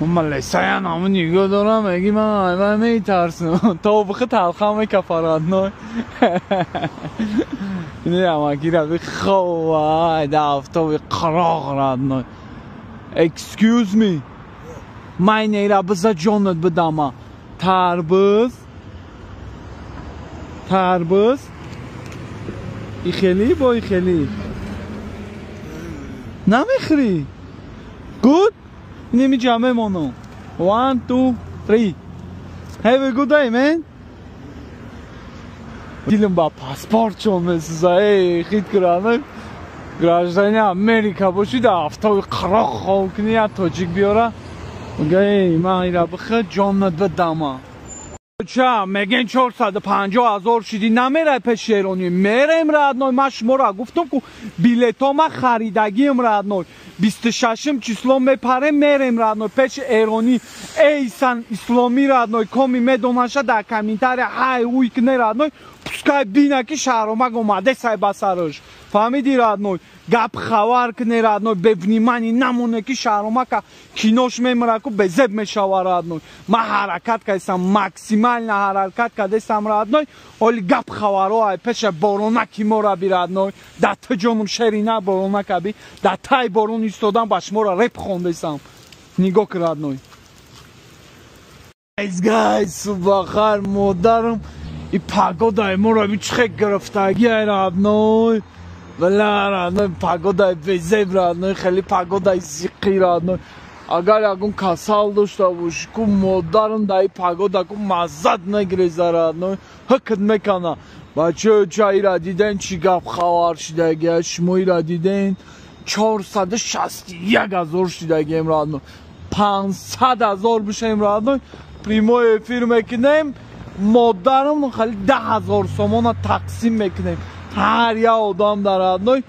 Ман лесаян ҳамун нигоҳ дорам, меги ман метарсам. То бихи талхам мекафа родной. Ини амаки раби хова да автоби қароқ родной. Excuse me. Ман ира биза ҷонат бидама. Тарбуз. Тарбуз. И хели бо и хели. Намехӯрӣ? Good? Инеми ҷамъ мемонам. One, two, three. Have a good day, man. Дилам ба паспортшон месӯза. Эй, хит кунам. Гражданин Америка бошӣ дар автоби қароқ хоб кунӣ, як тоҷик биёра. Мега, эй, ман ира бихӯ ҷонат бидама. Ча, мегӯен 450 000 шидӣ, намерай пеши эронӣ. Мерем, родной, ман шуморо гуфтам ку билетҳо ман харидагиам, родной. 26-м число мепарем, мерем, родной, пеши эронӣ. Эйсан исломӣ, родной, коми медонаша дар комментария ҳай уй кне, родной. Пускай бина ки шаҳромак омадесай ба сараш. Фаҳмидӣ, родной? Гап хабар кне, родной, бе внимание намоне ки шаҳромака кинош мемира ку безеб мешава, родной. Ман ҳаракат кардесам, максимально ҳаракат кардесам, родной. Оли гап хабаро ай пеша боронаки мора би, родной. Дар ту ҷонум шерина боронака би, дар тай борон истодам ба шуморо реп хондесам. Нигоҳ ки, родной. Guys, guys, субҳахайр, модарам. И погодаи моро би чӣ хел гирифтагӣ, родной. Бля, родной, погодаи безеб, родной, хеле погодаи зиқӣ, родной. Агар ягон касал дошта бошӣ ку модарам дар и погода ку маззат мегиреза, родной. Ҳукт мекана. Бачаё, ча ира диден чӣ гап хабар шидагия? Шумо ира диден? 461 000 шидагием, родной. 500 000 бишем, родной. Прямой эфир мекунем. Модарам хали 10 000 сомона тақсим мекунем. Ҳар як одам дар, родной,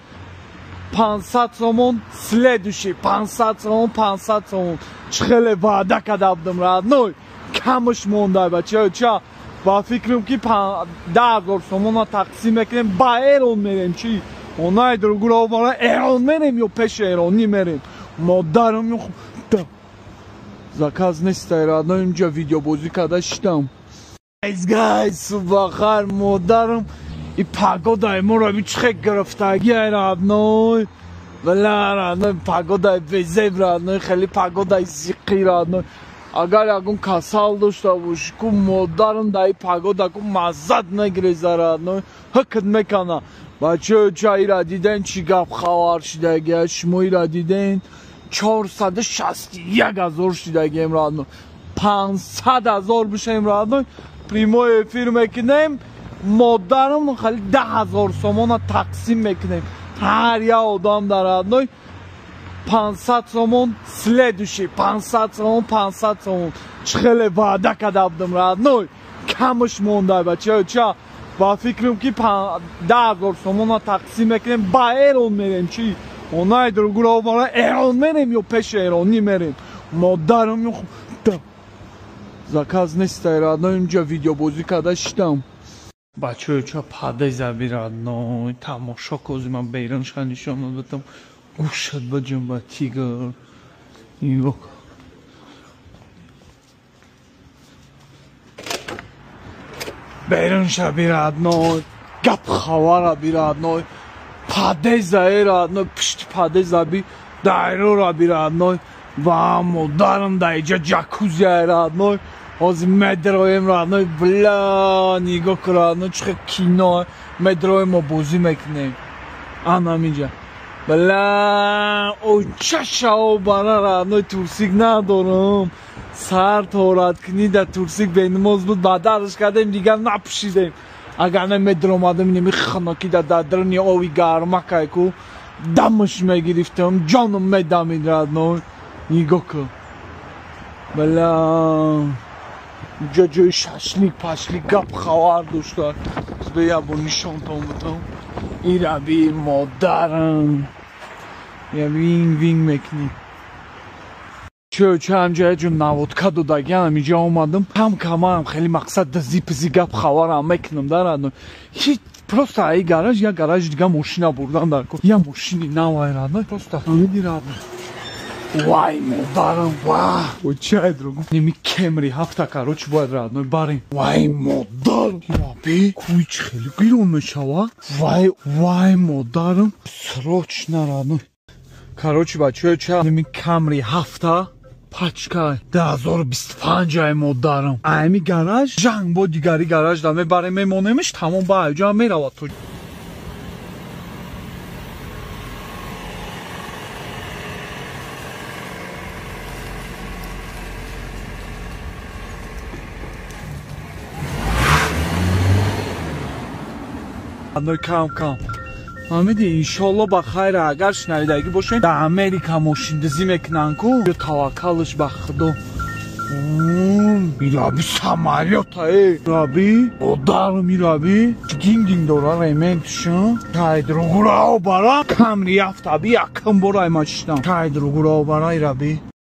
500 сомон, следующий 500 сомон, 500 сомон. Чӣ хеле ваъда карда будам, родной. Камаш монда, бачаё, ча ба фикрам ки 10 000 сомона тақсим мекунем, ба Эрон мерем чӣ? Онаи другуро мара Эрон мерем ё пеши эронӣ мерем. Модарам заказ нестай, родной, инҷа видеобозӣ карда шидам. Guys, guys, субҳахайр, модарам. И погодаи моро би чӣ хел гирифтагӣ, родной. Бля, родной, погодаи безеб, родной, хеле погодаи зиқӣ, родной. Агар ягон касал дошта бошӣ ку модарам дар и погода ку маззат мегиреза, родной. Ҳукт мекана. Бачаё, ча ира диден чӣ гап хабар шидагия? Шумо ира диден? 461 000 шидагием, родной. 500 000 бишем, родной. Прямой эфир мекунем. Модарам хали 10 000 сомона тақсим мекунем. Ҳар як одам дар, родной, 500 сомон, следующий 500 сомон, 500 сомон. Чӣ хеле ваъда карда будам, родной. Камаш монда, бачаё, ча ба фикрам ки 10 000 сомона тақсим мекунем, ба Эрон мерем чӣ? Онаи другуро мара Эрон мерем ё пеши эронӣ мерем. Модарам заказ нестай, родной, инҷа видеобозӣ карда шидам. Бачаё, ча падеза би, родной, тамошо кози ман берунша нишон додам. Гӯшат ба тигр. Нигоҳ. Берунша би, родной, гап хабара би, родной. Падеза э, родной, пушти падеза би, дайрора би, родной. Ва модарам дар иҷа ҷакузи э, родной. Ҳозир медроем, родной, бля, нигоҳ кун, родной, чӣ хел кино медроем, мо бозӣ мекунем. Анамиҷа. Бля, ой чашао бара, родной, турсик надорам. Сар торат кунӣ да турсик бенамоз буд, ба дарш кардем, дигар напӯшидем. Агар не медромадам, инеми хунукӣ да дар даруни ови гармакай ку дамаш мегирифтам, ҷоном медамид, родной. Нигоҳ кун. Бля, инҷа ҷои шашлик пашлик гап хабар дошта. Бе як бор нишонтон будам. Ира би модарам. Я винг винг мекунӣ. Чё ча ҳамҷа як ҷо наводка додагиам, инҷа омадам. Кам камам хеле мақсад дазӣ пизӣ гап хабарам мекунам да, родной. Ҳеҷ просто аи гараж як гаражи дига мошина бурдан дар ко. Я мошини навай, родной. Просто ҳамиди, родной. Вай модарам, ва. Ой, чай другу. Неми Кемри ҳафта, короче, бояд родной барем. Вай модарам. Раби, куй хеле гирон мешава. Вай, вай модарам. Срочно родной. Короче, бачаё, ча неми Камри ҳафта пачка 2025 ай модарам. Ами гараж, жанг бо дигари гараж да мебарем, мемонемш, тамом ба айҷа меравад то. Родной, кам кам. Фаҳмидӣ, иншолло ба хайр, агар шунавидагӣ бошед, дар Америка мошиндизӣ мекунанд ку, таваккалш ба Худо. Ираби самолёта, э раби одарм, ираби динг динг дора рементшон. Кай другурао бара Камри ҳафта би якм бора ай мачиштам. Кай другурао бара ираби.